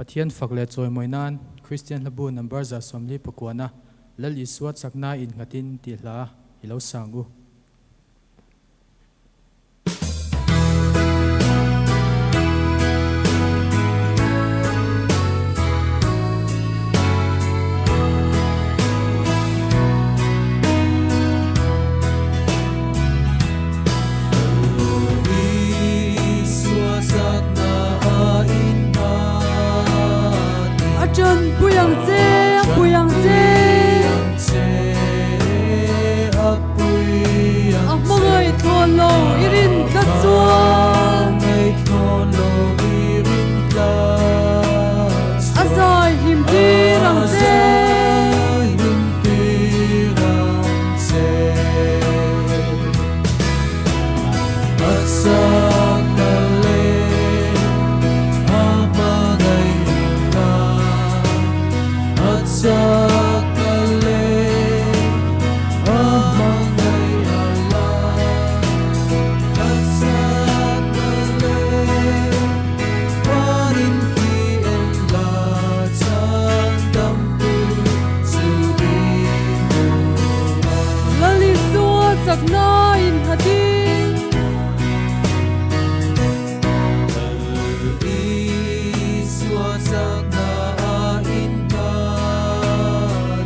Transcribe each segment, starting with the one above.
Pathian fak leh chawimawi nan Kristian Hlabu number 149-a Lal Isua chakna innghatin tih hla i lo sang u. A ṭanpui ang che, a pui ang che. A hmangaih thlawn lo i rin tlat chuan. A zai hlim tir ang che. Lal Isua chakna innghatin.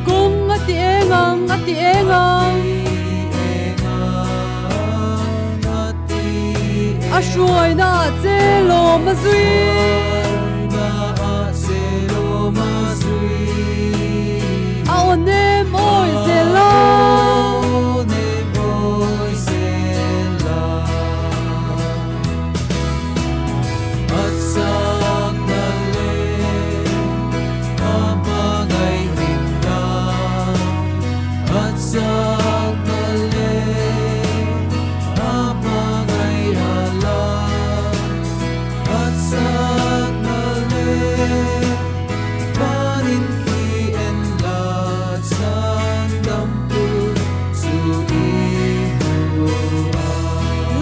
Kawng a ti eng ang, a ti eng ang. A hruaina ah che lawm a zui. A aw nem awi zel a.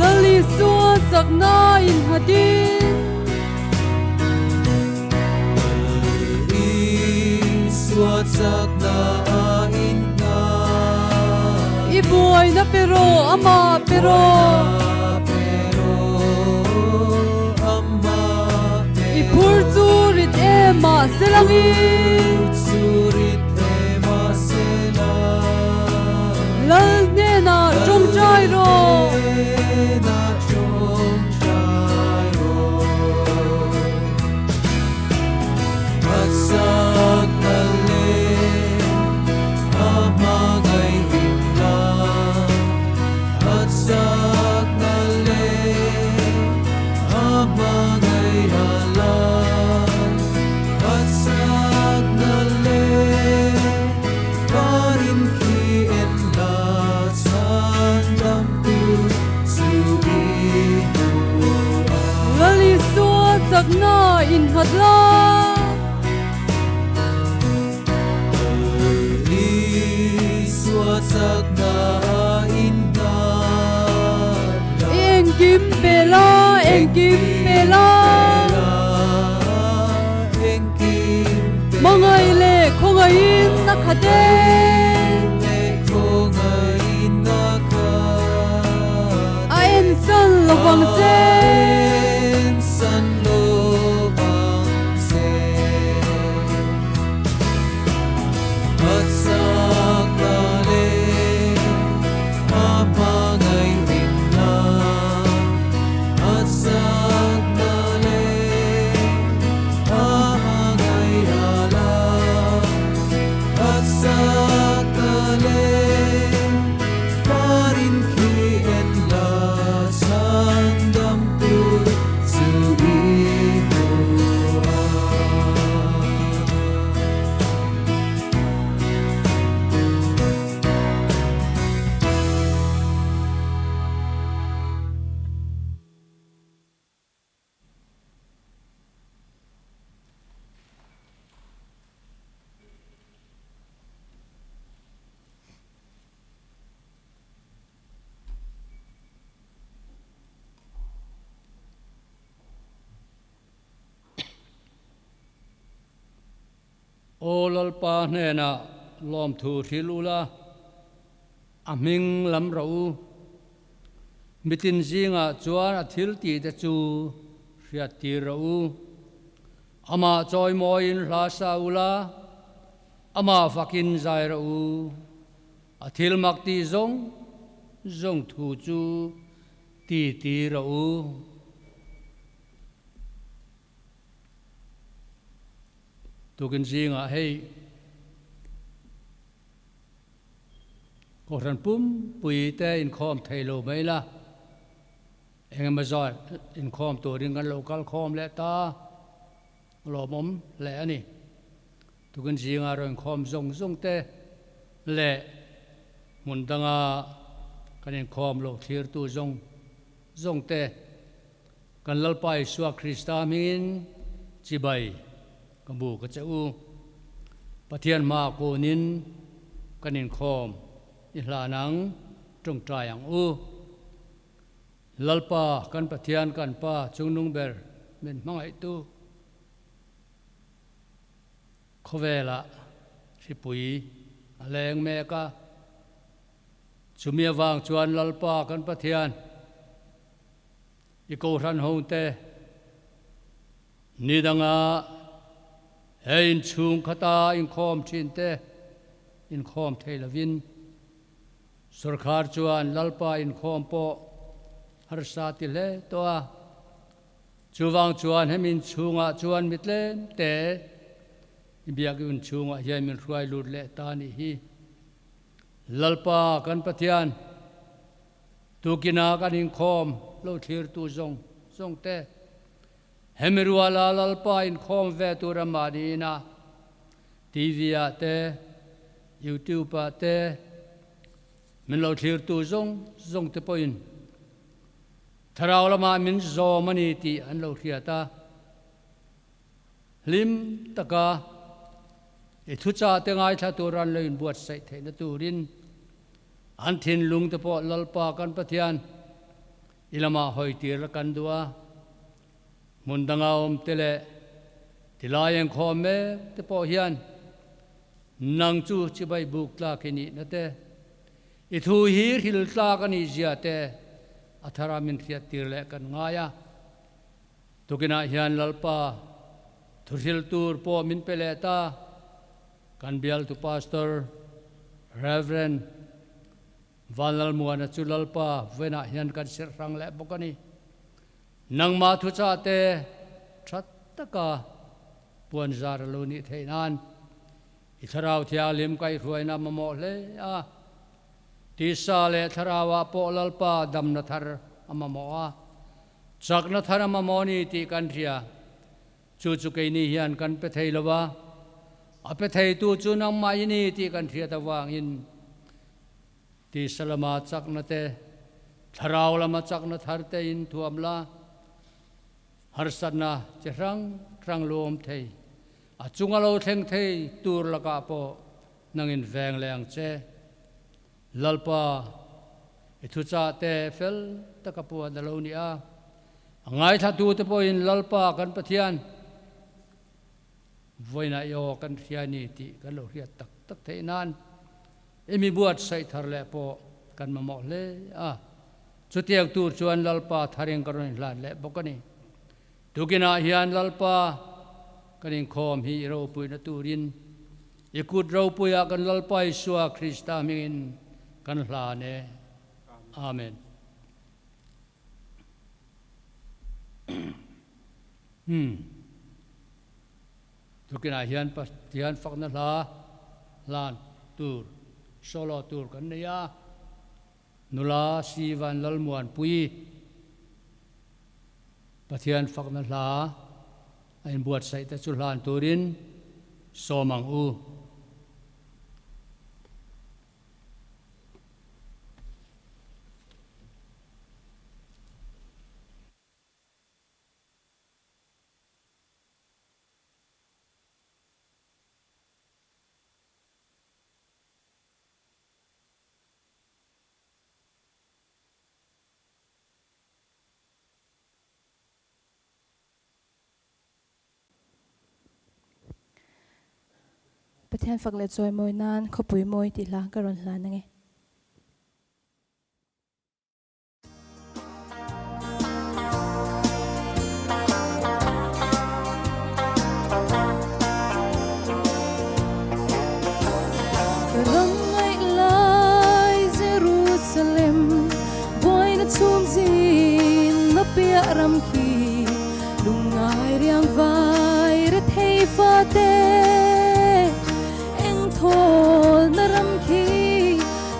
Lal Isua chakna innghatin. I buaina pe rawh, amah pe rawh. I phur chu rit em mahse langin. Lal hnenah tawngtai rawh. Lal Isua chakna innghat la. I engkim pe la, engkim pe la. Hmangaih leh khawngaihin a khat e. A ensan lovang che. Aw Lalpa hnenah lawmthu hrilh ula, a hming lam rawh u. Mitin zingah chuan a thil tihte chu hriattir rawh u. Amah chawimawiin hla sa ula, amah fakin zai rawh u. A thil mak tih zawng zawng thu chu ti ti rawh u. Tukin zingah hei Kohhran pumpui te inkhawm thei lo mai la, engemaw zat inkhawm turin kan lo kal khawm leh ta lawmawm hle a ni. Tukin zingah rawn inkhawm zawng zawng te leh hmun danga kan inkhawm lo thlirtu zawng zawng te Kan Lalpa Isua Krista hmingin chibai ka bu ka che u. Pathian hma kunin kan inkhawm i hlan ang, tawngtai ang u. Lalpa kan Pathian kan Pa chungnung ber min hmangaihtu khawvelah hripui a leng mek a. Chumi avang chuan Lalpa kan Pathian, I kohhran hote ni danga he inchhung khata inkhawm thinte inkhawm thei lovin sorkar chuan Lalpa inkhawm pawh harsa ti hle tawh a. Chuvang chuan hemi inchhungah chuan mi tlem te i biakinn chhungah hian min hruai lut leh ta a nih hi. Lalpa kan Pathian. Tukina kan inkhawm lo thlirtu zawng zawng te, hemi ruala Lalpa inkhawm ve tura mahni ina TV ah te, YouTube ah te min lo thlirtu zawng zawng te pawhin thlarau lamah min zawm a ni tih an lo hriat a, hlim taka i thuchah te ngaithla tura an lo inbuatsaih theihna turin An thinlung te pawh Lalpa kan Pathian i lamah hawi tir la kan duh a, hmun danga awm te leh tilai engkhawm mek te pawh hian nang chu chibai buk tlak i nihna te, i thu hi hril tlak a nih zia te a thara min hriat tir leh kan ngai a. Tukinah hian Lalpa thuhril tur pawh min pe leh ta. Kan bialtu Pastor Rev. Vanlalmuana chu Lalpa vawiinah hian kan sirh hrang leh bawk a ni. Nangmah thuchah te tha taka puan zar a lo nih theih nan i Thlarau Thianghlim kaihhruaina mamawh hle a. Tisa leh Thlarauah pawh Lalpa damna thar a mamawh a, chakna thar a mamawh ni tih kan hria. Chu chu keini hian kan pe thei lo va, a pe theitu chu nangmah i ni tih kan hriat avangin tisa lama chakna te, thlarau lama chakna thar te in thuam la, harsatna chi hrang hrang luam thei, a chunga lo thleng thei tur lakah pawh nangin veng leh ang che. Lalpa, i thuchah te fel taka puan a lo ni a, a ngaithlatute pawhin Lalpa kan Pathian vawiinah i aw kan hria ni tih kan lo hriat tak tak theih nan i mi buatsaih thar leh pawh kan mamawh hle a. Chutiang tur chuan Lalpa tharin ka rawn inhlan leh bawk a ni. Tukinah hian Lalpa kan inkhawm hi i ropuina turin I kut ropuiah kan Lalpa Isua Krista hmingin kan hlan e. Amen. Hmm. Tukinah hian Pathian fakna hla hlan tur, solo tur kan nei a. Nula Sivan Lalmuanpui Pathian fakna hla a inbuatsaih te chu hlan turin sawm ang u. Pathian fak leh chawimawi nan khawpui mawi tih hla ka rawn hlan ange. Ram ngaih lai Jerusalem buaina chhum zin na piah ram khi lungngai riang vai rethei fate eng thawl na ram khi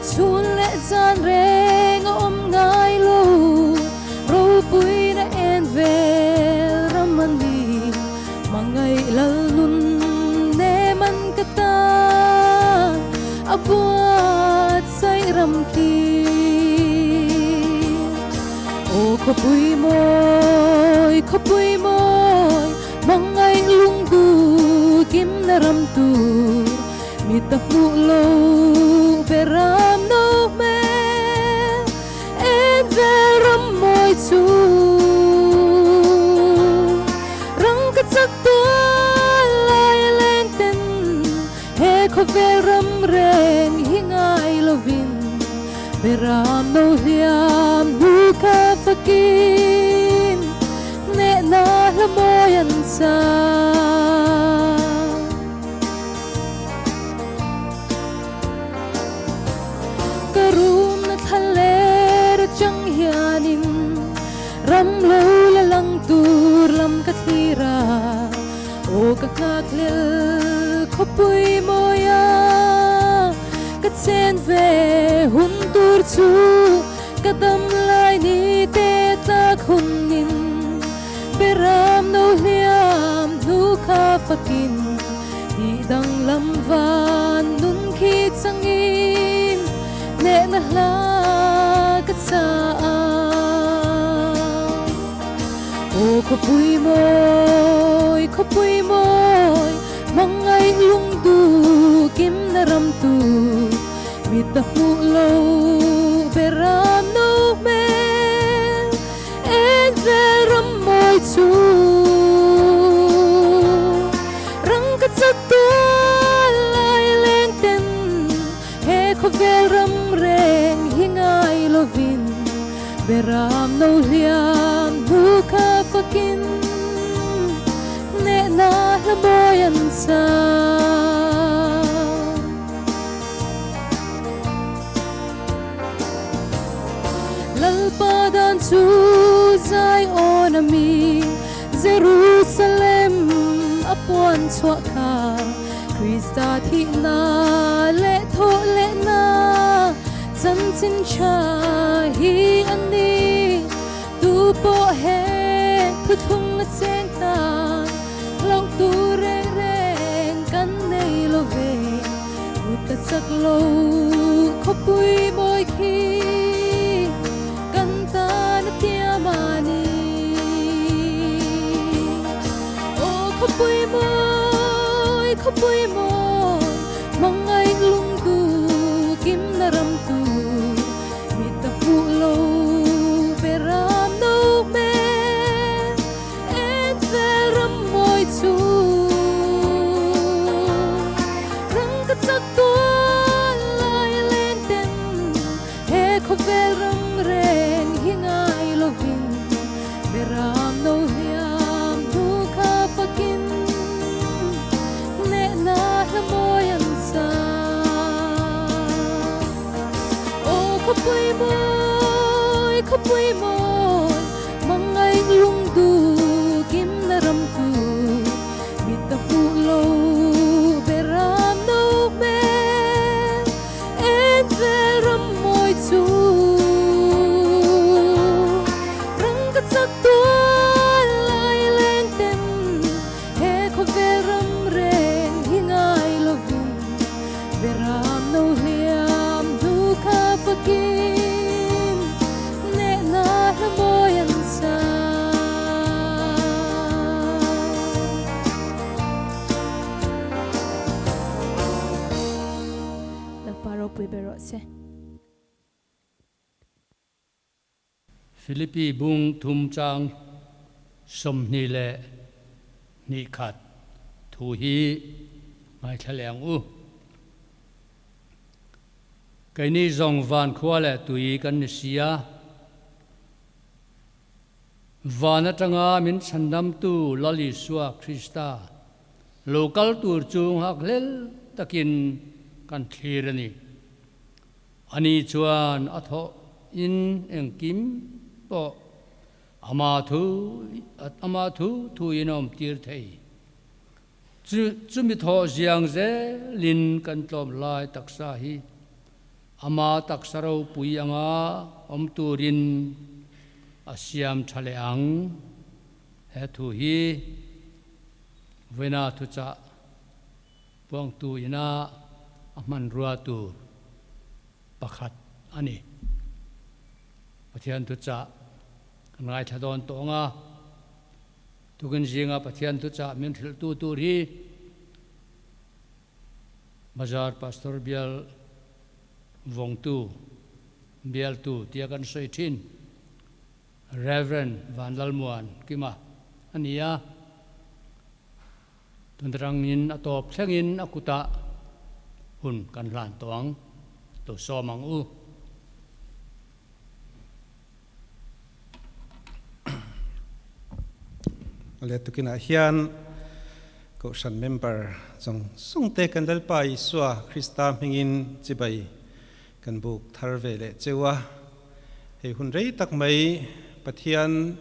chhun leh zan reng a awm ngai lo ropui na en vel ram a ni hmangaih lal nun nem an ka tan a buatsaih ram khi. Aw khawpui mawi khawpui mawi hmangaih lungdu kimna ram tur mi ta hmuh lo beram no hmel en vel ram mawi chu rang ka chak tual lai a leng ten he khawvel ram reng hi ngai lovin beram no hliam hnu kha fakin hnehna hla mawi an sa. Ka rumna thla ler atang hianin ram lo la lang tur lam ka thlir a, aw ka nghak hlel khawpui mawi a, ka chen ve hun tur chu ka dam lai ni te tlak hunin beram no hliam hnu kha fakin tih danglam van nun khi changin hnehna hla ka sa a. Aw khawpui mawi, khawpui mawi, hmangaih lungdu kimna ram tur mi ta hmuh lo beram no hmel en vel ram mawi chu rang ka chak tual lai leng ten he khawvel ram reng hi ngai lovin beram no hliam hnu kha fakin hnehna hla mawi an sa. Lalpa dan chu zai awn a mi Jerusalem a puan chhuah kha Krista thihna leh thawh lehna chanchin tha hi a ni. Tu pawh he thuthlung a cheng tan hlauh tur reng reng kan nei lo ve. Kut a chak lo khawpui mawi khi kan tan a tiam a ni. Aw khawpui mawi, khawpui mawi, hmangaih lungdu kimna ram tur mi ta hmuh lo beram no hmel en vel ram mawi chu rang ka chak tual lai leng ten he khawvel ram reng hi ngai lovin beram no hliam hnu kha fakin hnehna hla mawi an sa. Aw khawpui mawi, khawpui mawi, hmangaih lungdu kimna ram tur mi ta hmuh lo beram no hmel en vel ram mawi chu rang ka chak tual lai leng ten he khawvel ram reng hi ngai lovin beram no hliam hnu kha fakin hnehna hla mawi an sa. Lalpa ropui ber rawh se. Philippi bung thum chang 22 khat thu hi ngaithla leh ang u. Keini zawng van khua leh tui kan ni si a. Van atanga min chhandamtu Lal Isua Krista lo kal tur chu nghakhlel takin kan thlir a ni. Ani chuan a thawh in engkim pawh ama thu ama thu thu in a awm tir thei. Chu chumi thawh ziang zelin kan tlawm lai taksa hi ama taksa ropui anga awm turin a siam tha leh ang. He thu hi vawiina thuchah puangtu ina a hmanrua tur pakhat a ni. Pathian thuchah kan ngaithla dawn tawh ang a. Tukin zinga Pathian thuchah min hrilhtu tur hi Bazar Pastor Bial Vawngtu, Bialtu tia kan sawi thin Rev. Vanlalmuan Kima a ni a. Tun atangin a tawp thlengin a kutah hun kan hlan tawh ang, lo sawm ang u. Le tukinah hian Kohhran member zawng zawng te kan Lalpa Isua Krista hmingin chibai kan buk thar ve leh cheu a. Hei hun rei tak mai Pathian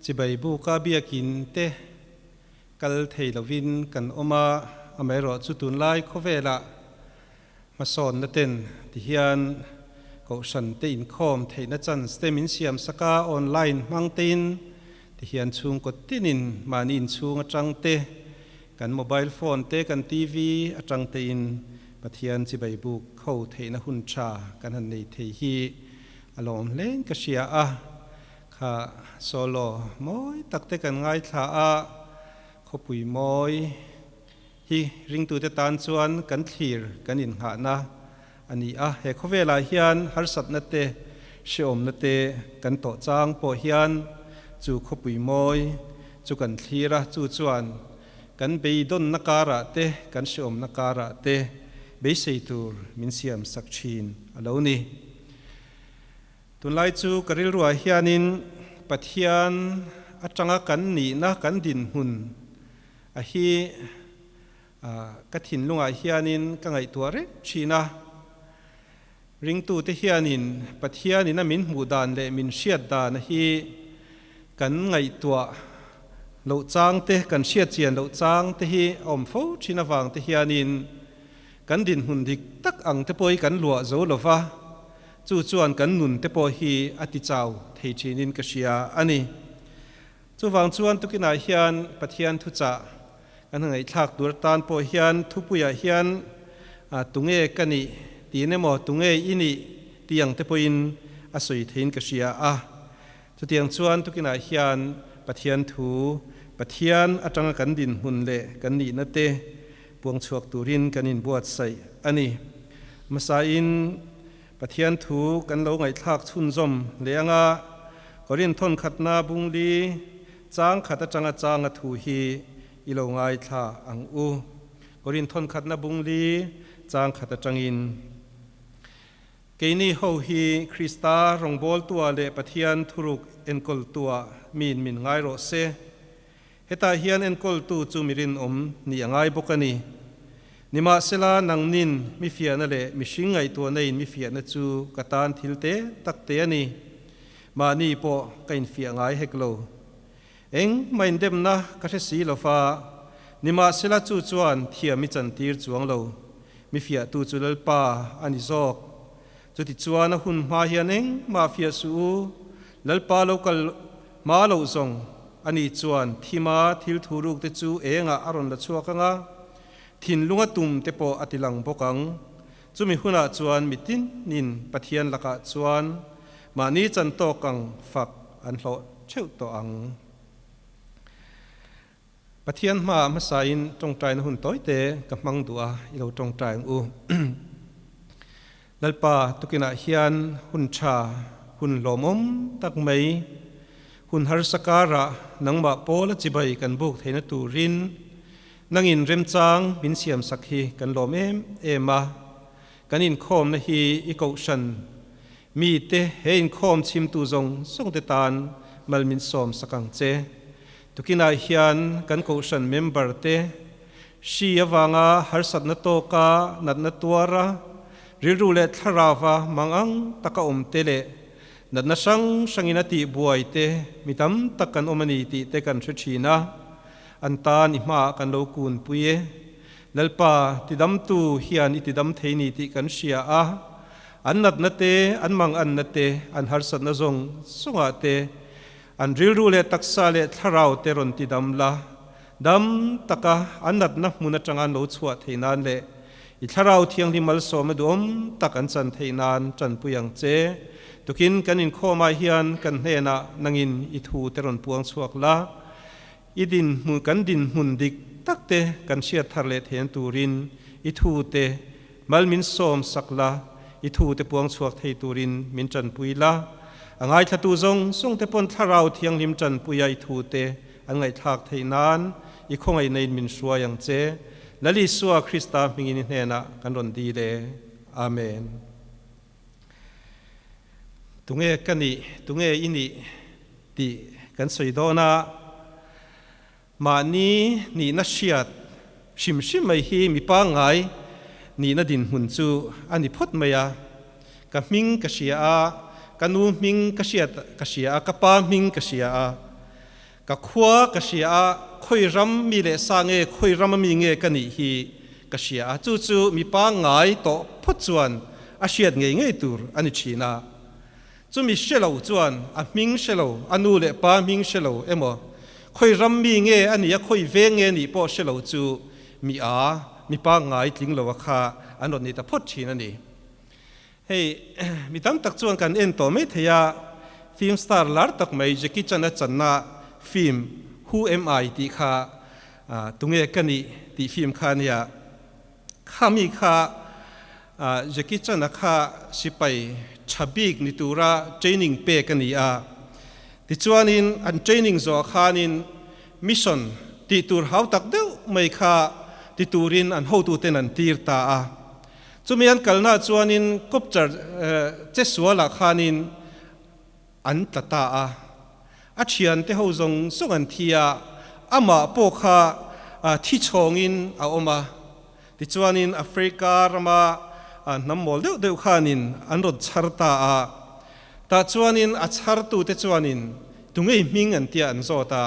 chibai buka biakin te kal thei lovin kan awm a, amaherawhchu tunlai khawvelah Hmasawnna ten ti hian Kohhran te inkhawm theihna chance te min siam sak a, online hmang tein ti hian chhungkaw tinin mahni inchhung atang te, kan mobile phone te, kan TV atang tein Pathian chibai buk ho theihna hun tha kan han nei thei hi a lawm hlein ka hria a, kha solo mawi tak te kan ngaithla a, khawpui mawi. Hi ringtute tan chuan kan thlir kan innghahna a ni a. He khawvelah hian harsatna te, hrehawmna te kan tawh chang pawh hian chu khawpui mawi chu kan thlir a, chu chuan kan beidawnna karah te, kan hrehawmna karah te beisei tur min siam sak thin a lo ni. Tunlai chu ka rilruah hianin Pathian atanga kan nihna kan dinhmun A hi ka thinlungah hianin ka ngaihtuah reng thin a. Ringtute hianin Pathianin a min hmuh dan leh min hriat dan a hi kan ngaihtuah loh chang te, kan hriat chian loh chang te hi a awm fo thin avang te hianin kan dinhmun dik tak ang te pawh hi kan luah zo lo va, chu chuan kan nun te pawh hi a tichau thei thinin ka hria a ni. Chuvang chuan tukinah hian Pathian thuchah kan ngaihthlak tur atan pawh hian thupuiah hian tunge ka nih tiin emaw tunge i nih tih ang te pawhin a sawi theiin ka hria a. Chutiang chuan tukinah hian Pathian thu, Pathian atanga kan dinhmun leh kan nihna te puangchhuak turin kan inbuatsaih a ni. Hmasain Pathian thu kan lo ngaihthlak chhunzawm leh anga Korin thawn khatna bungli chang khat atanga changa thu hi i lo ngaithla ang u. Korin thawn khatna bungli chang khat atangin, Keini ho hi Krista rawngbawltua leh Pathian thuruk enkawltua miin min ngai rawh se. Hetah hian enkawltu chu mi rinawm nih a ngai bawk a ni. Nimahsela, nangnin mi fiahna leh mihring ngaihtuahna in mi fiahna chu ka tan thil te tak te a ni. Mahni pawh ka infiah ngai hek lo. Eng mah indemna ka hre si lo fa, nimahsela chu chuan thiam i chantir chuang lo. Mi fiahtu chu Lalpa a ni zawk. Chutichuan a hun hma hian engmah fiah suh u, Lalpa lo kal hma loh zawng a ni chuan thima thil thu ruk te chu engah a rawn la chhuak ang a, thinlunga tum te pawh a ti lang bawk ang. Chumi hunah chuan mitinin Pathian lakah chuan mahni chan tawk ang fak an hlawh theuh tawh ang. Pathian hmaah hmasain tawngtaina hun tawite ka hmang duh a, i lo tawngtai ang u. Lalpa tukinah hian hun tha, hun hlawmawm tak mai, hun harsa karah nangmah pawla chibai kan buk theihna turin nangin remchang min siamsak hi kan lawm em em a. Kan inkhawmna hi i kohhran mite he inkhawm chhimtu zawng zawngte tan mal min sawm sak ang che. Tukinah hian kan kohhran member te hri avanga harsatna tawka natna tuara rilru leh thlarauva mangang taka awm te leh natna hrang hrangin a tihbuai te mi tam tak kan awm a ni tih te kan hre thin a, an tan i hmaah kan lo kunpui e. Lalpa, tidamtu hian i tidam thei ni tih kan hria a, an natna te, an manganna te, an harsatna zawng zawngah te, an rilru leh taksa leh thlarau te rawn tidam la, dam taka an natna hmun atanga an lo chhuah thei nan leh i thlarau thianghlim malsawmna duhawm tak an chan theih nan tanpui ang che. Tukin kan inkhawmah hian kan hnenah nangin i thu te rawn puang chhuak la. I dinhmun, kan dinhmun dik tak te kan hriat thar leh theihna turin i thu te mal min sawm sak la, i thu te puang chhuak thei turin min tanpui la. A ngaithlatu zawng zawng te pawn Thlarau Thianghlim tanpuia i thu te an ngaihthlak theih nan i khawngaihna in min hruai ang che. Lal Isua Krista hmingin i hnenah kan rawn dil e. Amen. Tunge ka nih, tunge i nih tih kan sawi dawn a, mahni nihna hriat hrim hrim mai hi mi pangngai nihna dinhmun chu a ni phawt mai a. Ka hming ka hria a, ka nu hming ka hriat ka hria a, ka pa hming ka hria a, ka khua ka hria a, khawi ram mi leh sa nge, khawi rama mi nge ka nih hi ka hria a, chu chu mi pangngai tawh phawt chuan a hriat ngei ngei tur a ni thin a. Chumi hre lo chuan a hming hre lo, a nu leh pa hming hre lo emaw, khawi ram mi nge a nih a, khawi veng nge a nih pawh hre lo chu mi a, mi pangngai tling lo a kha an rawn ni ta phawt thin a ni. Hei, mi tam tak chuan kan en tawh mai thei a, film star lar tak mai Jackie Chan a channa film Who Am I tih kha tunge ka nih tih film kha a nia. Kha mi kha Jackie Chan-a kha sipai tha bik ni tura training pek a ni a. Tichuanin an training zawh khanin mission tih tur hau tak deuh mai kha ti turin an hotuten an tir ta a. Chumi an kalnaah chuanin copter che sualah khanin an tla ta a. A thiante ho zawng zawng an thi a, amah pawh kha thi chhawngin a awm a. Tichuanin Africa rama hnam mawl deuh deuh khanin an rawn chhar ta a. Tah chuanin a chhartute chuanin tungei hming an tia an zawt a.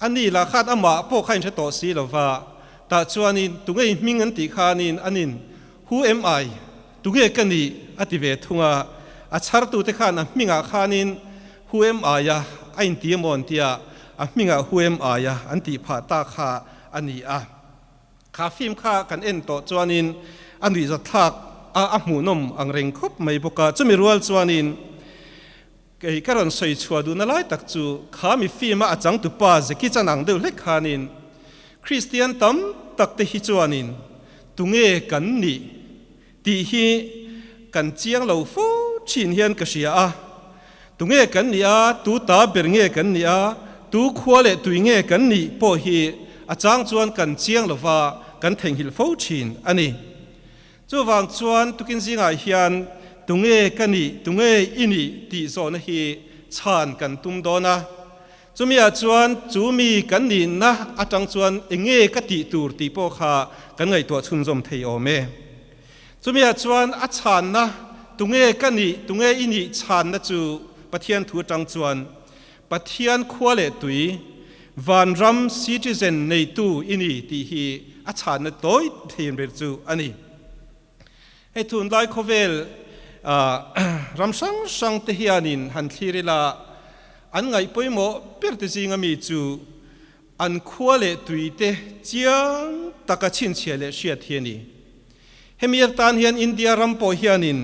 Ani lah khan amah pawh kha inhre tawh si lo va, tah chuanin tungei hming an tih khanin anin Who am I? Tunge ka nih? a ti ve thung a. A chhartute khan a hmingah khanin Who am I a a inti emaw an tia, a hmingah Who am I a an tih phah ta kha a ni a. Kha film kha kan en tawh chuanin a nuihzatthlak a, a hmuhnawm ang reng khawp mai bawk a. Chumi rual chuanin kei ka rawn sawi chhuah duhna lai tak chu kha mi film a a changtupa Jackie Chan ang deuh hlek khanin Kristian tam tak te hi chuanin tunge kan nih tih hi kan chiang lo fo thin hian ka hria a. Tunge kan nih a, tu ta ber nge kan nih a, tu khua leh tui nge kan nih pawh hi a chang chuan kan chiang lova kan theihnghilh fo thin a ni. Chuvang chuan tukin zingah hian tunge ka nih, tunge i nih tih zawhna hi chhan kan tum dawn a. Chumiah chuan chu mi kan nihna atang chuan enge ka tih tur tih pawh kha kan ngaihtuah chhunzawm thei awm e. Chumiah chuan a chhanna, tunge ka nih, tunge i nih chhanna chu Pathian thu atang chuan Pathian khua leh tui, vanram citizen neitu i ni tih hi a chhanna tawi thin ber chu a ni. Hei tunlai khawvel ram hrang hrang te hianin han thlir ila an ngaih pawimawh ber te zinga mi chu an khua leh tui te chiang taka chhinchhiah leh hriat hi a ni. Hemi atan hian India ram pawh hianin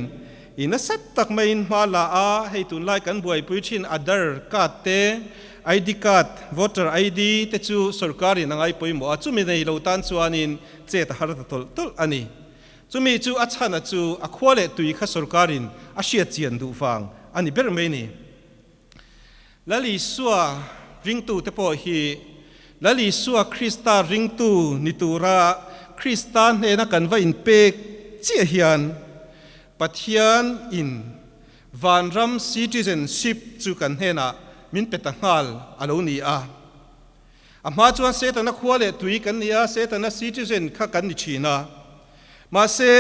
i nasa tak maiin hma la a, hei tunlai kan buaipui thin Aadhaar card te, ID card, voter ID te chu sorkarin a ngai pawimawh a, chumi nei lo tan chuanin chet a har ta tawlh tawlh a ni. Chumi chu a chhana chu a khua leh tui kha sorkarin a hriat chian duh vang a ni ber mai ni. Lal Isua ringtute pawh hi Lal Isua Krista ringtu ni tura Krista hnena kan va inpek chiah hian, Pathian in vanram citizenship chu kan hnenah min pe ta nghal a lo ni a. A hma chuan Setana khua leh tui kan ni a, Setana citizen kha kan ni thin a. Mahse,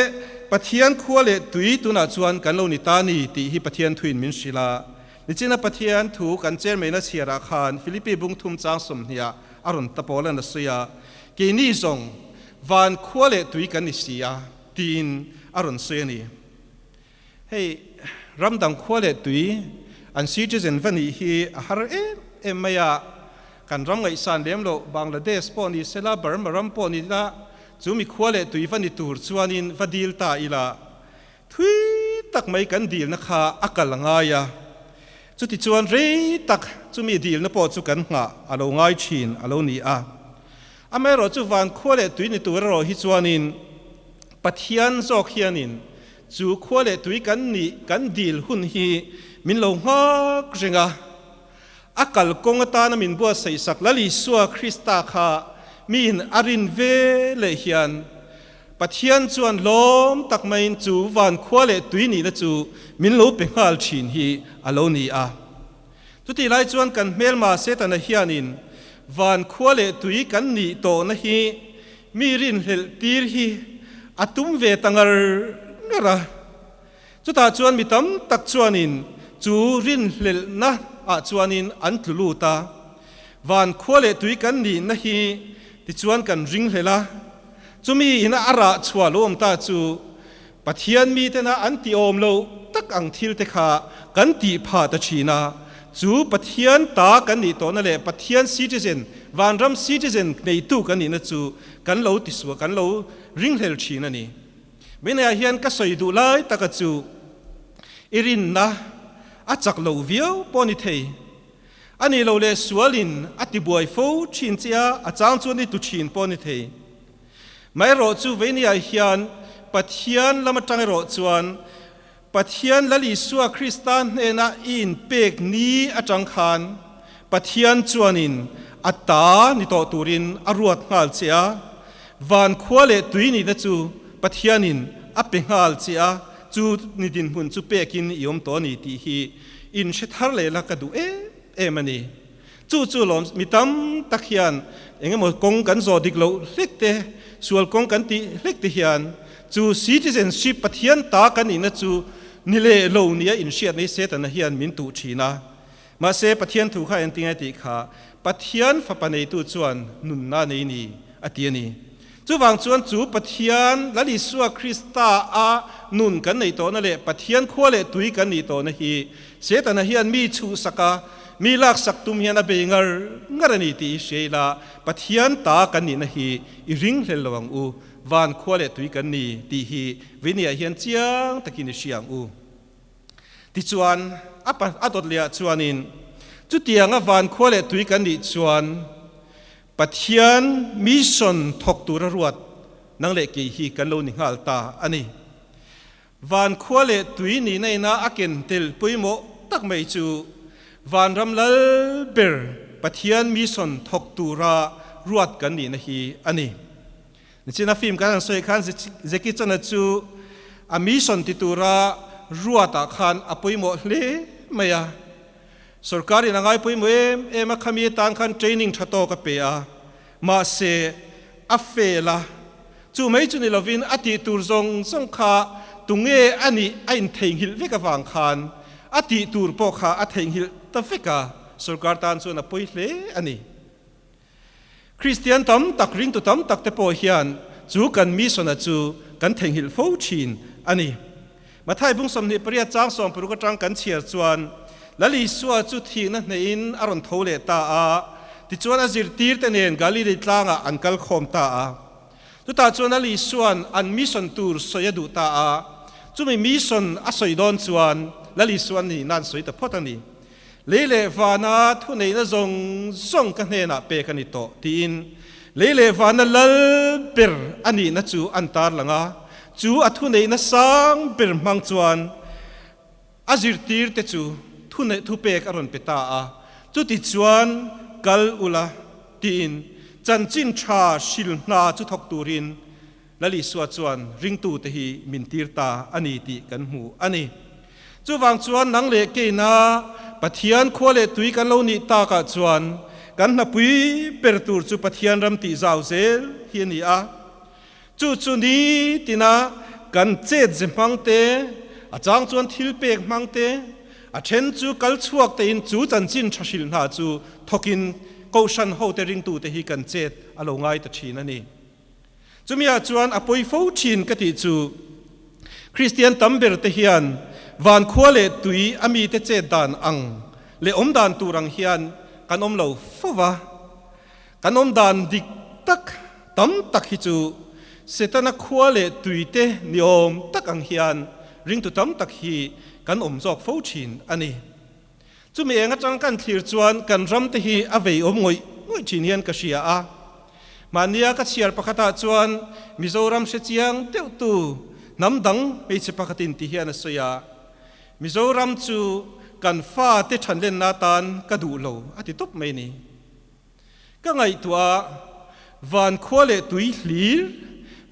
Pathian khua leh tui tunah chuan kan lo ni ta ni tih hi Pathian thuin min hrilh a. Nichina Pathian thu kan chairman-a chhiarah khan Philippi bung thum chang sawmhniah a rawn ta pawl an a sawi a, Keini zawng van khua leh tui kan ni si a, tiin a rawn sawi a ni. Hei ram dang khua leh tui an citizen va nih hi a har em em mai a, kan ram ngaihsan lem loh Bangladesh pawh ni sela, Burma ram pawh ni ila, chu mi khua leh tui va ni tur chuanin va dil ta ila, thui tak mai kan dilna kha a kal a ngai a, chutichuan rei tak chumi dilna pawh chu kan nghah a lo ngai thin a lo ni a. Amaherawhchu van khua leh tui ni tur erawh hi chuanin Pathian zawk hianin chu khua leh tui kan nih kan dil hun hi min lo nghak reng a, a kalkawng atana min buatsaih sak Lal Isua Krista kha miin a rin ve leh hian Pathian chuan lawm tak maiin chu van khua leh tui nihna chu min lo pe nghal thin hi a lo ni a. Chutih lai chuan kan hmelma Setana hianin van khua leh tui kan nih tawhna hi mi rinhlelh tir hi a tum ve ta ngar ngar a. Chutah chuan mi tam tak chuanin chu rinhlelhna ah chuanin an tlu lut a. Van khua leh tui kan nihna hi tichuan kan ringhlelh a. Chumi ina a rah chhuah lo awm ta chu Pathian mitena an tih awm loh tak ang thil te kha kan tih phah ta thin a, chu Pathian ta kan nih tawhna leh Pathian citizen, vanram citizen neitu kan nihna chu kan lo tisual, kan lo ringhlel thin a ni. Meineiah hian ka sawi duh lai taka chu i rinna a chak lo viau pawh ni thei. A nih loh leh sualin a tibuai fo thin che a, a chang chuan i tu thin pawh ni thei. Maherawh chu Veinia hian Pathian lam atang erawh chuan Pathian Lal Isua Krista hnena i inpek ni atang khan Pathian chuanin a ta ni tawh turin a ruat nghal che a, van khua leh tui nihna chu Pathianin a pe nghal che a, chu ni dinhmun chu pekin i awm tawh a ni tih hi in hre thar leh la ka duh em em a ni. Chu chu lawm mi tam tak hian eng emaw kawng kan zawh dik loh hlek te, sual kawng kan tih hlek te hian chu citizenship Pathian ta kan nihna chu ni leh lo nia inhriat nei Setana hian min tuh thin a. Mahse Pathian thu kha engtinge tih kha Pathian fapa neitu chuan nunna nei ni a ti a ni. Chuvang chuan chu Pathian Lal Isua Krista a nun kan neih tawhna leh Pathian khua leh tui kan nih tawhna hi Setana hian mi chhuhsak a, mi laksak tum hian a bei ngar ngar a ni tih i hria ila, Pathian ta kan nihna hi i ringhlel lo ang u, van khua leh tui kan ni tih hi Viniah hian chiang takin i hria ang u. Tichuan, a a dawt lehah chuanin, Chutianga van khua leh tui kan nih chuan, Pathian mission thawk tura ruat nang leh kei hi kan lo ni nghal ta a ni. Van khua leh tui nihna ina a ken tel pawimawh tak mai chu Vanram Lal ber Pathian mission thawk tura ruat kan nihna hi a ni. Nichina film kan han sawi khan Jackie Chan-a chu a mission ti tura ruatah khan a pawimawh hle mai a. Sorkarin a ngai pawimawh em em a, khami atan khan training tha tawk a pe a, mahse a fail a, chu mai chu ni lovin a tih tur zawng zawng kha tunge a nih a intheihnghilh vek avang khan a tih tur pawh kha a theihnghilh ta vek a, sorkar tan chuan a pawi hle a ni. Kristian tam tak, ringtu tam tak te pawh hian chu kan mission-a chu kan theihnghilh fo thin a ni. Mathai bung 28 chang 60 atang kan chhiar chuan, Lal Isua chu thihna hnehin a rawn tho leh ta a, tichuan a zirtirte nen Galili tlangah an kal khawm ta a. Chutah chuan Lal Isua'n an mission tur sawi a duh ta a, chumi mission a sawi dawn chuan Lal Isua'n nihna an sawi ta phawt a ni. Lei leh vana thuneihna zawng zawng ka hnenah pek a ni tawh, tiin lei leh vana lal ber a nihna chu an tarlang a. Chu a thuneihna sang ber hmang chuan a zirtirte chu thuneih thupek a rawn pe ta a. Chuti chuan kal ula, tiin chanchin tha hril hna chu thawk turin. Lal Isua chuan ringtute hi min tir ta a ni tih kan hmu a ni. Chuvang chuan nang leh keina Pathian khua leh tui kan lo nih takah chuan kan hnapui ber tur chu Pathian ram tih zau zel hi a ni a. Chu chu ni tina kan chet ze hmang te, a chang chuan thil pek hmang te, a then chu kal chhuak tein chu chanchin tha hrilh hna chu thawkin Kohhran hote ringtute hi kan chet a lo ngai ta thin a ni. Chumi-ah chuan a pawi fo thin ka tih chu Kristian tam ber te hian van khua leh tui a mite chet dan ang leh awm dan tur ang hian kan awm lo fo va. Kan awm dan dik tak tam tak hi chu Setana khua leh tui te ni awm tak ang hian ringtu tam tak hi kan awm zawk fo thin a ni. Chumi eng atang kan thlir chuan kan ram te hi a vei awm ngawih ngawih thin hian ka hria a. Mahnia ka chhiar pakhatah chuan Mizoram hre chiang deuhtu hnam dang hmeichhe pakhatin ti hian a sawi a, Mizoram chu kan fate thanlenna atan ka duh lo a ti tawp mai ni. Ka ngaihtuah a, van khua leh tui hlir,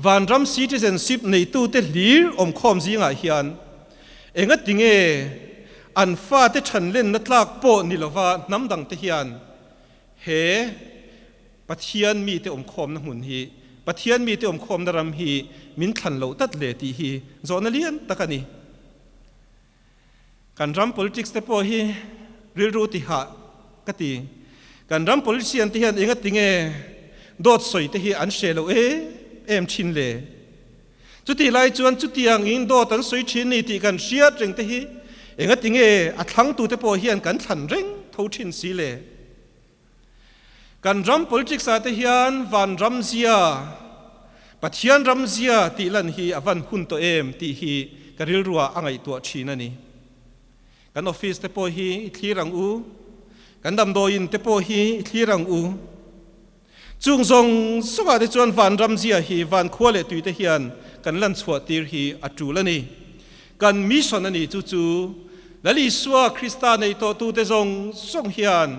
vanram citizenship neitute hlir awmkhawm zingah hian engati nge an fate thanlenna tlak pawh ni lova hnam dangte hian he Pathian mite awmkhawmna hmun hi, Pathian mite awmkhawmna ram hi min thlan loh tlat le tih hi zawhna lian tak a ni. Kan ram politics te pawh hi rilru ti hah ka ti. Kan ram politician te hian engati nge dawt sawi te hi an hre lo em em thin le? Chutih lai chuan chutiang in dawt an sawi thin ni tih kan hriat reng te hi engati nge a thlangtu te pawh hian kan thlan reng tho thin si le? Kan ram politics ah te hian van ram zia, Pathian ram zia tih lan hi a van hun tawh em tih hi ka rilruah a ngaihtuah thin a ni. Kan office te pawh hi i thlir ang u, kan damdawiin te pawh hi i thlir ang u. Chung zawng zawngah te chuan van ram zia hi van khua leh tui te hian kan lan chhuah tir hi a tul a ni. Kan mission a ni chu chu Lal Isua Krista nei tawhtute zawng zawng hian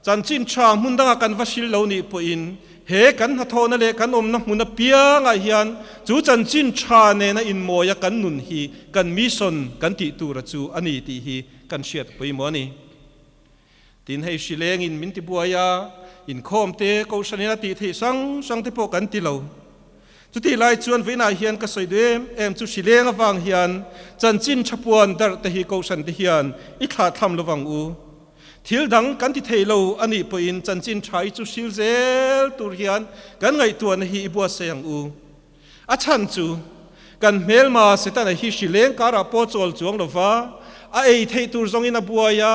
chanchin tha hmun dangah kan va hril lo nih pawhin he kan hnathawhna leh kan awmna hmun apiangah hian chu chanchin tha nena inmawia kan nun hi kan mission kan tih tura chu a ni tih hi kan hriat pawimawh a ni. Tin, hei hri lengin min ti buai a, inkhawm te, kohhranin a tih theih hrang hrang te pawh kan ti lo. Chutih lai chuan vawiinah hian ka sawi duh em em chu hri leng avang hian chanchin tha puan darh te hi kohhran te hian i thlah tham lovang u. Thil dang kan ti thei lo a nih pawhin chanchin tha i chu hril zel tur hian kan ngaihtuahna hi i buatsaih ang u. A chhan chu kan hmelma Setana hi hri leng karah pawh chawl chuang lova a ei theih tur zawngin a buai a,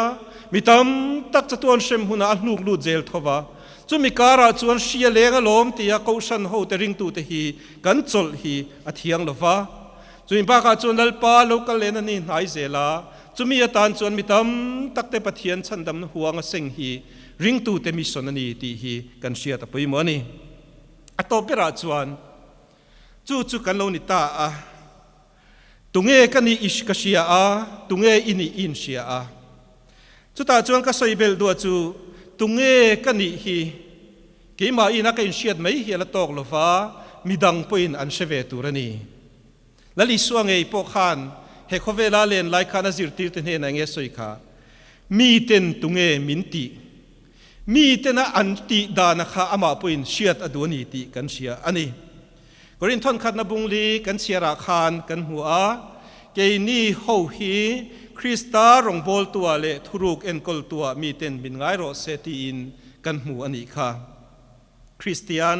mi tam tak chatuan hrem hunah a hnuk lut zel tho va. Chumi karah chuan hri a leng alawm tia Kohhran hote ringtute hi kan chawlh hi a thiang lova. Chumi bakah chuan Lalpa lo kal len a ni hnai zel a, chumi atan chuan mi tam takte Pathian chhandamna huang a seng hi ringtute mission a ni tih hi kan hriat a pawimawh a ni. A tawp berah chuan chu chu kan lo ni ta a, Tunge ka nih i ka hria a, tunge i nih i inhria a. Chutah chuan ka sawi belh duah chu tunge ka nih hi keimah ina ka inhriat mai hi a la tawk lo va, midang pawhin an hre ve tur a ni. Lal Isua ngei pawh khan he khawvela len lai khan a zirtirte hnenah enge sawi kha, Miten tunge min tih? Mi tena an tih dana kha amah pawhin hriat a duh a ni tih kan hria a ni. Korinth thawnkhatna bungli kan chhiarah khan kan hmu a, keini ho hi Krista rawngbawltuah leh thuruk enkawltuah miten min ngai rawh se tiin kan hmu a nih kha. Kristian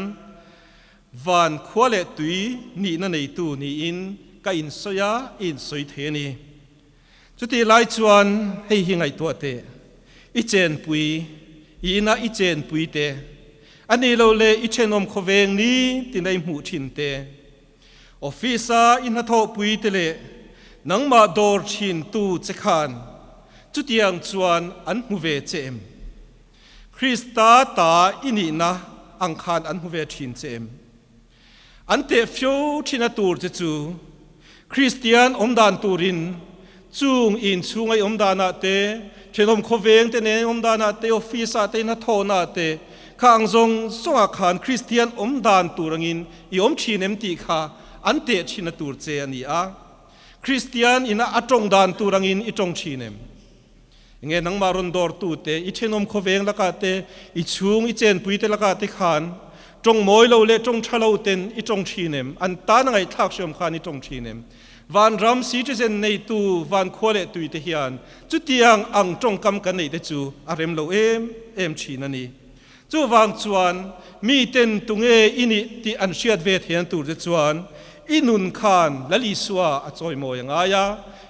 van khua leh tui nihna neitu niin ka insawi a, i insawi thei a ni. Chutih lai chuan hei hi ngaihtuah teh, I chenpui, i inah i chenpui te, a nih loh leh i thenawm khawveng ni tina i hmuh thin te, office-a i hnathawhpui te leh nangmah dawr thintu che khan chutiang chuan an hmu ve che em? Krista ta i nihna ang khan an hmu ve thin che em? An teh fio thin a tur che chu Kristian awmdan turin chung inchhunga i awmdanah te, thenawm khawveng te nen awmdanah te, office ah te, hnathawhna ah te. Kha ang zawng zawngah khan Kristian awm dan tur angin i awm thin em tih kha an teh thinna tur che a ni a. Kristian ina a tawng dan tur angin i tawng thin em? Enge nangmah rawn dawrtu te, i thenawm khawveng lakah te, i chhung i chenpui te lakah te khan tawng mawi lo leh tawng tha lo ten i tawng thin em? An tan a ngaihthlak hriam khan i tawng thin em? Vanram citizen neitu van khua leh tui te hian chutiang ang tawngkam kan neih te chu a rem lo em em thin a ni. Chuvang chuan miten tunge i nih tih an hriat ve theihna tur te chuan i nun khan Lal Isua a chawimawi a ngai a,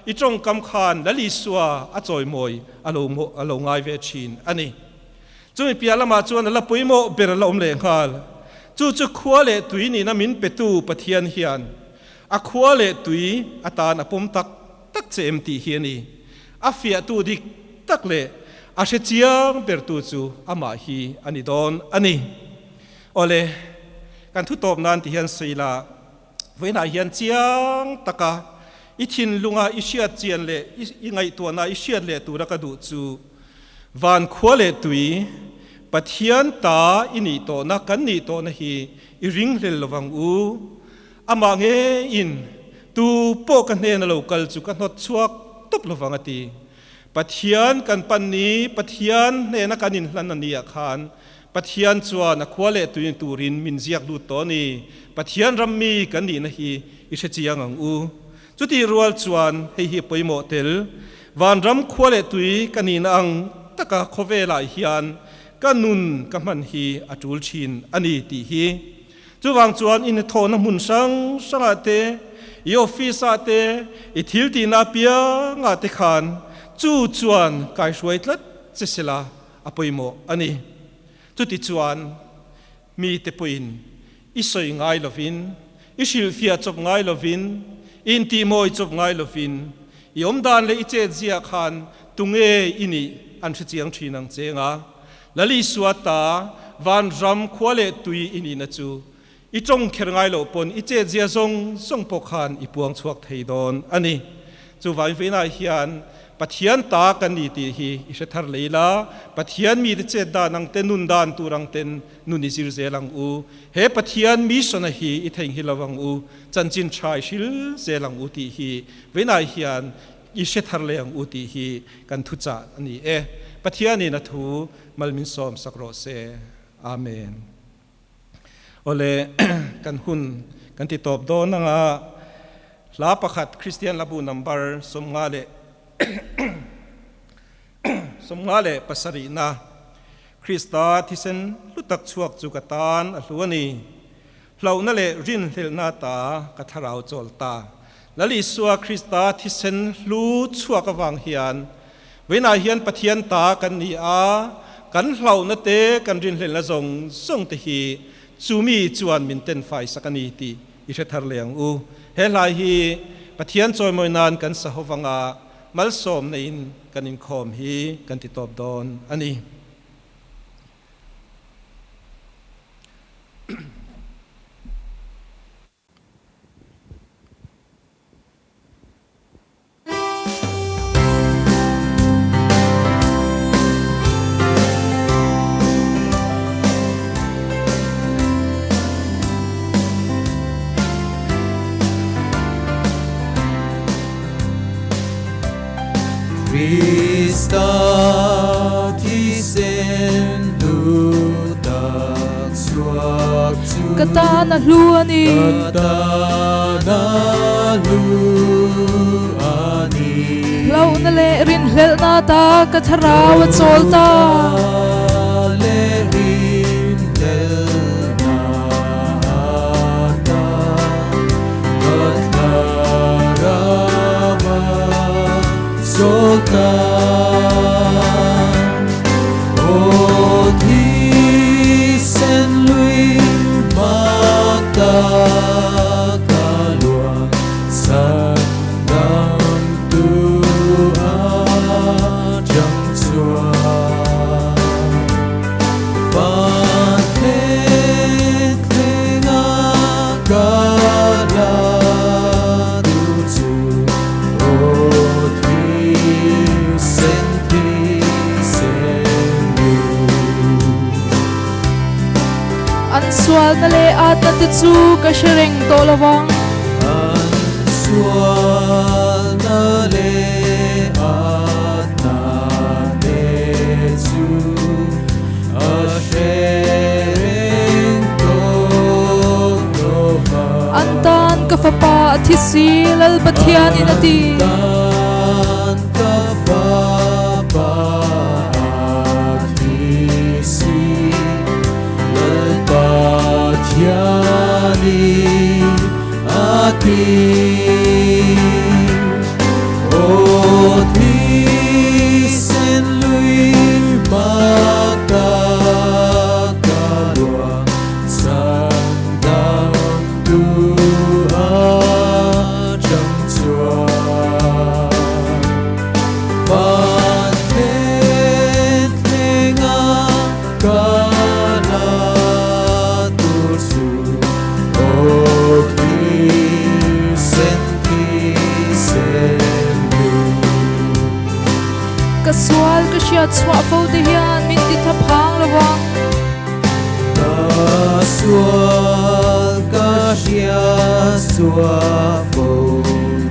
i tawngkam khan Lal Isua a chawimawi a lo a lo ngai ve thin a ni. Chumi piah lamah chuan a la pawimawh ber a la awm leh nghal. Chu chu khua leh tui nihna min petu Pathian hian A khua leh tui atan a pawm tak tak che em tih hi a ni. A fiahtu dik tak leh a hre chiang bertu chu amah hi a ni dawn a ni. Awle, kan thu tawp nan ti hian sawi la, vawiinah hian chiang taka i thinlunga i hriat chian leh i ngaihtuahna i hriat leh tura ka duh chu van khua leh tui Pathian ta i nih tawhna kan nih tawhna hi i ringhlel lovang u. Amah ngeiin, Tu pawh ka hnena lo kal chu ka hnawt chhuak tawp lovang a ti. Pathian kan pan ni, Pathian hnena kan inhlan a nia khan Pathian chuan a khua leh tuin turin min ziak lut tawh a ni. Pathian ram mi kan nihna hi i hre chiang ang u. Chutih rual chuan hei hi pawimawh tel, Vanram khua leh tui ka nihna ang taka khawvelah hian ka nun ka hman hi a tul thin a ni tih hi. Chuvang chuan i hnathawhna hmun hrang hrangah te, i office-ah te, i thil tihna apiangah te khan chu chuan kaihruai tlat che sela a pawimawh a ni. Chutichuan mite pawhin i sawi ngai lovin, i hrilhfiah chawp ngai lovin, i intihmawi chawp ngai lovin, i awmdan leh i chetziah khan tunge i nih an hrechiang thin ang che nga. Lal Isua ta vanram khua leh tui i nihna chu i tawng kher ngai loh pawn i chetzia zawng zawng pawh khan i puang chhuak thei dawn a ni. Chuvangin vawiinah hian Pathian ta kan ni tih hi i hre thar lei la, Pathian mite chet dan ang te, nun dan tur ang ten nun i zir zel ang u. He Pathian mission a hi i theihnghilh lo ang u, chanchin tha i hril zel ang u tih hi vawiinah hian I hre thar leh ang u tih hi kan thuchah a ni e. Pathianin a thu mal min sawm sak rawh se. Amen. Awle kan hun kan ti tawp dawn anga hla pakhat Kristian Hlabu number 50 leh 57 na Krista thisen hlu tak chhuak chu ka tan a hlu a ni. Hlauhna leh rinhlelhna ta ka thlarau chawl ta. Lal Isua Krista thisen hlu chhuak avang hian vawiinah hian Pathian ta kan ni a, kan hlauhna te kan rinhlelhna zawng zawng te hi chu mi chuan min ten fai sak a ni tih i hre thar leh ang u. He hlai hi Pathian chawimawi nan kan sa ho vanga malsawm neiin kan inkhawm hi kan ti tawp dawn a ni. Krista thisen hlu tak chhuak chu Ka tan a hlu a ni. Ka tan a hlu a ni. Hlauhna leh rinhlelhna ta ka thlarau a chawl ta. Hlauhna leh rinhlelhna ta ka thlarau a chawl ta. Aw thisen lui mak tak a luang san dam tu a chang chuan. An sualna leh atna te chu ka hre reng tawh lo vang. An sualna leh atna te chu a hre reng tawh lo vang. An tan ka fapa a thi si, Lal Pathianin a ti. An tan ka fapa a thi si, Lal Pathianin a ti. Aw thisen lui mak tak ka luang chhandam tu atang chuan van hnen thlenga ka la tur chu aw thisen thisen lui. Ka sual ka hriat chhuah fo te hian min ti tha phang lo vang. Ka sual ka hriat chhuah fo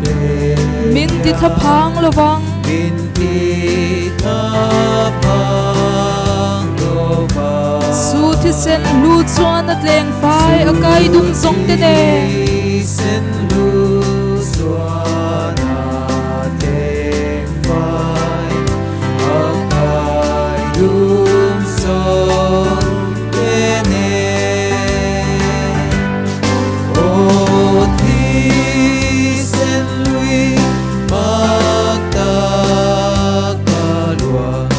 te hian. Min ti tha phang lo vang. Min ti tha phang lo vang. Su thisen hlu chuan a tleng fai a kai dum zawng te nen. Su thisen hlu chuan a tleng fai a kai dum zawng te nen. Aw thisen lui mak tak ka luang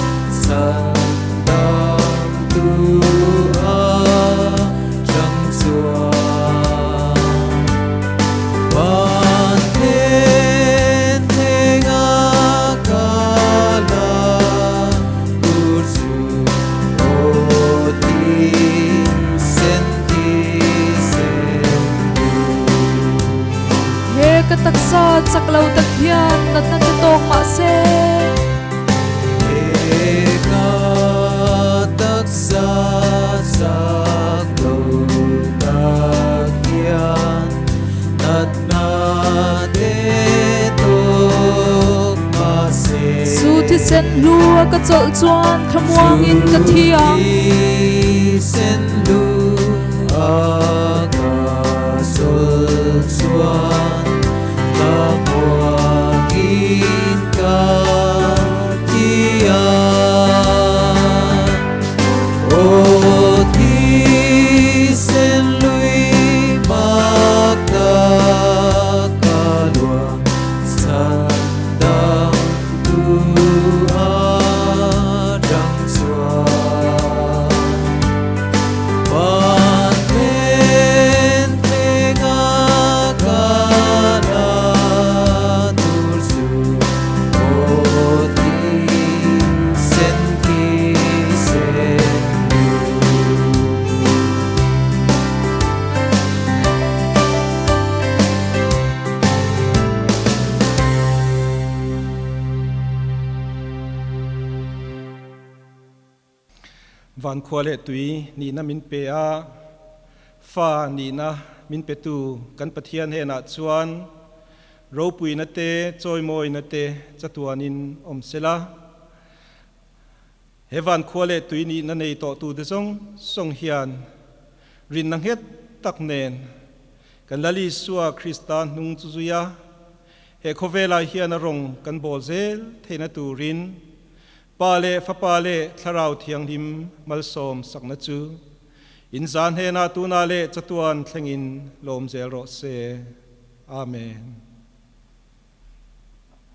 chhandam tu a chang chuan van hnen thlenga ka la tur chu aw thisen thisen lui. He ka taksa chak lo tak hian natna te tawk mah se. He ka taksa chak lo tak hian natna te tawk mah se. Su thisen hlu a ka chawlh chuan thlamuangin ka thi ang. Su thisen hlu a ka chawlh chuan thlamuangin ka thi ang. Aw thisen lui mak tak ka luang chhandam tu atang chuan van hnen thlenga ka la tur chu aw thisen thisen lui. Van khua leh tui nihna min pe a, fa nihna min petu kan Pathian hnenah chuan ropuina te, chawimawina te chatuanin awm sela. He van khua leh tui nihna nei tawhtute zawng zawng hian rinna nghet tak nen kan Lal Isua Krista hnung chu zui a, he khawvelah hian a rawng kan bawl zel theihna turin Pa leh Fapa leh Thlarau Thianghlim malsawm sakna chu in zan hnenah tunah leh chatuan thlengin lawm zel rawh se. Amen.